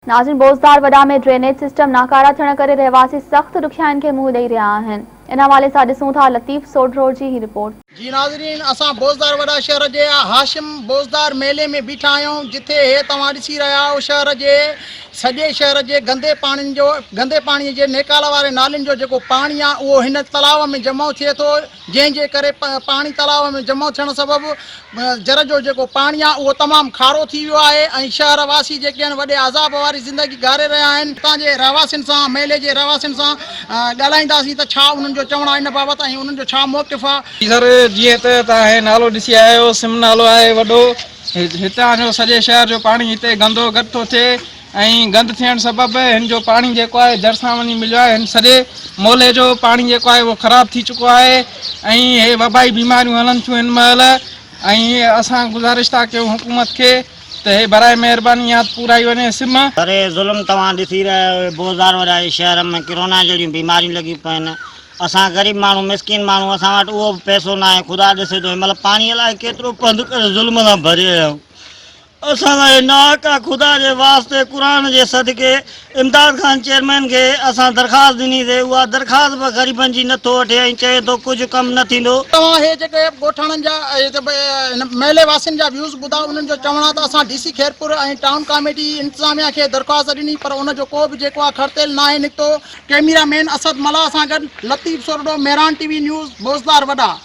ناظرين بوزدار وڏا ۾ drainage system ناڪارا ٿيڻ ڪري رهواسي سخت ڏکيائين کي منهن ڏئي رهيا آهن ان حوالي سان ڏسون ٿا لطيف سوڍرو جي هي رپورٽ. جي ناظرين اسان بوزدار وڏا شهر جي هاشم بوزدار ميلي ۾ بيٺا آهيون جتي هي توهان ڏسي رهيا آهيو شهر جي سڄي شهر جي گندي پاڻين جو گندي پاڻي جي نيڪال واري نالين جو جيڪو پاڻي آهي اهو هن تلاء ۾ جمع ٿئي ٿو جنهن جي ڪري پاڻي تلاء ۾ جمع ٿيڻ سبب جر جو جيڪو پاڻي آهي اهو تمام کارو ٿي ويو آهي ۽ شهر واسي جيڪي آهن وڏي عذاب واري زندگي گهاري رهيا آهن. اتان جي رهواسين سان محلي جي رهواسين سان ڳالهائينداسين ته ڇا انهن جو چوڻ آهي ان بابت ۽ انهن جو ڇا موقف آهي. جي سر جيئن ته توهان هي نالو ڏسي آيا آهيو سم نالو آهي وڏو هتان جو سڄي شهر جو پاڻي هتي گندو گڏ ٿو ٿئي ۽ گند ٿيڻ سبب هن جو پاڻي جيڪو آهي جر سان وڃي مليو آهي هن سڄي محلي جو پاڻي جيڪو آهي اهو خراب ٿي چڪو آهي ۽ هي وبائي بيماريون هلن ٿيون هن مهل ۽ اسان گذارش ٿا ڪيون حڪومت کي ته هي برائي مهرباني يا ته پورائي وڃي سم. سر هي ظلم توهان ڏسي رهيا آهيو هي بوزدار وڏا هي شهر ۾ ڪرونا جهڙيون بيماريون لڳيون پيون آهن اسان غريب ماڻهو مسڪين ماڻهو اسان وٽ اهو به پئسو ناهي خدا ڏسي ٿو هن مهل پاڻي الائي ڪيترو پنڌ ڪري ظلم سان ڀري آيا آهيون اسان لاء ناحق آ خدا جي واسطي قرآن جي صدقي امداد خان چيئرمين کي اسان درخواست ڏني سي اها درخواست به غريبن جي نٿو وٺي ۽ چئي ٿو ڪجهه ڪم نه ٿيندو. توهان هي جيڪي ڳوٺاڻن جا هن محلي واسين جا ويوز ٻڌا انهن جو چوڻ آ ته اسان D C Khairpur ۽ town committee انتظاميا کي درخواست ڏني پر ان جو ڪو به جيڪو آ کڙتيل ناهي نڪتو. ڪئميرا مين اسد ملاح سان گڏ Latif Sordo Mehran T V news Bozdar Wada.